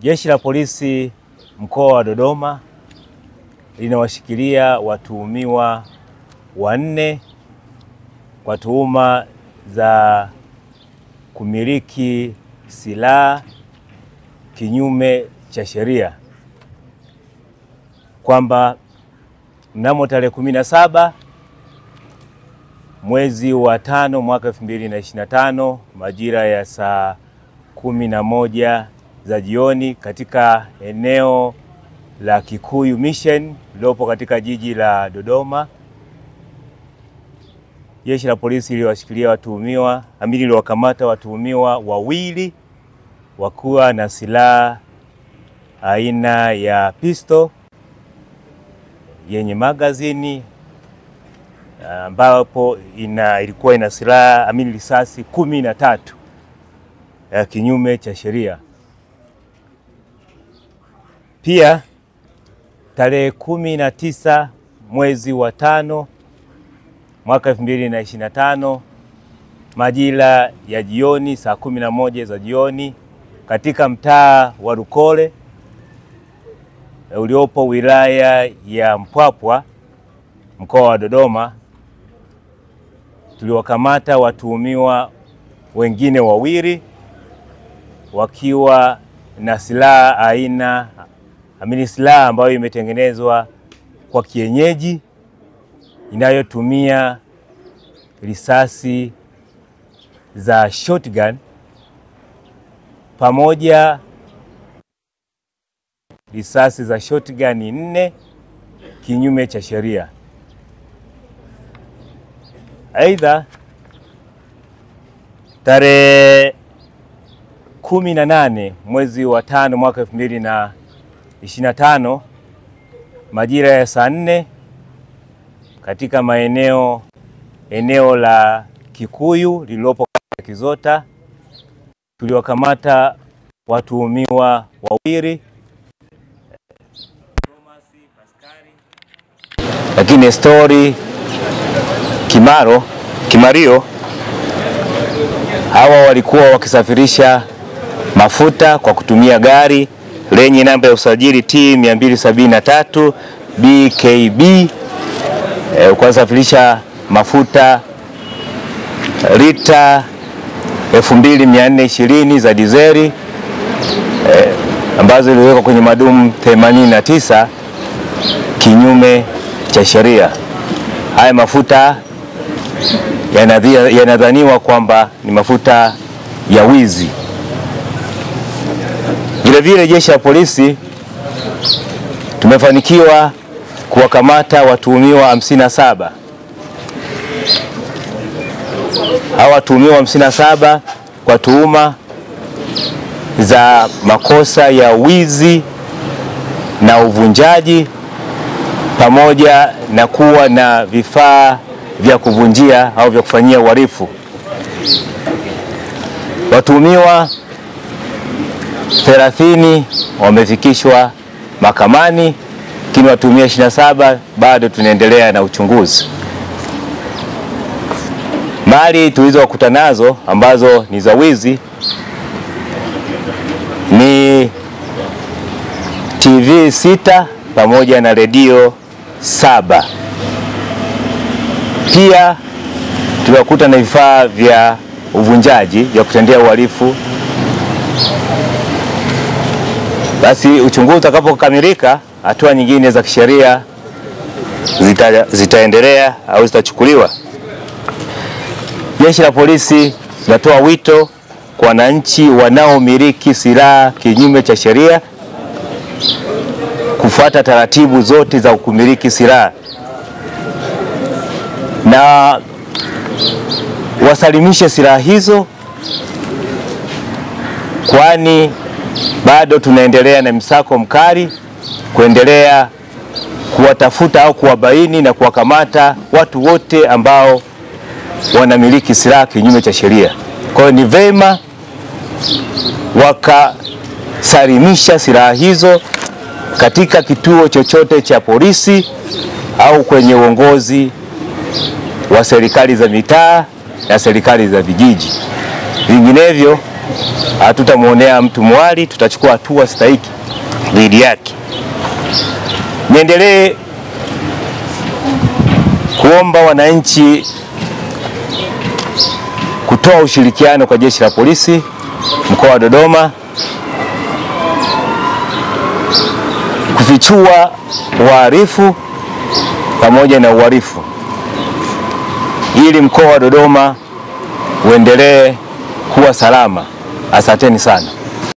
Jeshi la Polisi mkoa wa Dodoma linawashikilia watuhumiwa 4 kwa tuhuma za kumiliki silaha kinyume cha sheria, kwamba mnamo tarehe 17 mwezi wa 5 mwaka 2025 majira ya saa 11 za jioni katika eneo la Kikuyu Mission lilopo katika jiji la Dodoma, jeshi la polisi liliwashikilia watuhumiwa, amini liliwakamata watuhumiwa 2 wakiwa na silaha aina ya pistol yenye magazini ambapo ilikuwa ina silaha amini risasi 13 ya kinyume cha sheria. Pia tarehe 19 mwezi wa 5 mwaka 2025 majira ya jioni saa 11 za jioni katika mtaa wa Rukole uliopo wilaya ya Mpwapwa mkoa wa Dodoma, tuliwakamata watuhumiwa wengine 2 wakiwa na silaha aina amini silaha ambayo imetengenezwa kwa kienyeji inayotumia risasi za shotgun pamoja risasi za shotgun 4 kinyume cha sheria. Aidha, tarehe 18 mwezi wa 5 mwaka 2025 majira ya saa 4 katika maeneo eneo la Kikuyu lililopo Kizota, tuliwakamata watuhumiwa 2, lakini Story Kimario. Hawa walikuwa wakisafirisha mafuta kwa kutumia gari lenye namba ya usajili T 273 BKB, kwa kusafirisha mafuta lita 2420 za dizeli ambazo ziliwekwa kwenye madumu 89 kinyume cha sheria. Haya mafuta yanadhaniwa kwamba ni mafuta ya wizi. Vile vile jeshi la polisi tumefanikiwa kuwakamata watuhumiwa 57. Hawa watuhumiwa 57 kwa tuhuma za makosa ya wizi na uvunjaji pamoja na kuwa na vifaa vya kuvunjia au vya kufanyia uhalifu. Watuhumiwa 30 wamefikishwa mahakamani, lakini watuhumiwa 27 bado tunaendelea na uchunguzi. Mali tulizokuta nazo ambazo ni za wizi ni TV 6 pamoja na redio 7. Pia tuliwakuta na vifaa vya uvunjaji vya kutendea uhalifu. Basi uchunguzi utakapokamilika, hatua nyingine za kisheria zitaendelea au zitachukuliwa. Jeshi la polisi linatoa wito kwa wananchi wanaomiliki silaha kinyume cha sheria kufuata taratibu zote za kumiliki silaha na wasalimishe silaha hizo, kwani bado tunaendelea na msako mkali kuendelea kuwatafuta au kuwabaini na kuwakamata watu wote ambao wanamiliki silaha kinyume cha sheria. Kwa hiyo ni vema wakasalimisha silaha hizo katika kituo chochote cha polisi au kwenye uongozi wa serikali za mitaa na serikali za vijiji. Vinginevyo Hatutamwonea mtu mwali, tutachukua hatua stahiki dhidi yake. Niendelee kuomba wananchi kutoa ushirikiano kwa Jeshi la Polisi mkoa wa Dodoma kufichua wahalifu pamoja na uhalifu ili mkoa wa Dodoma uendelee kuwa salama. Asanteni sana.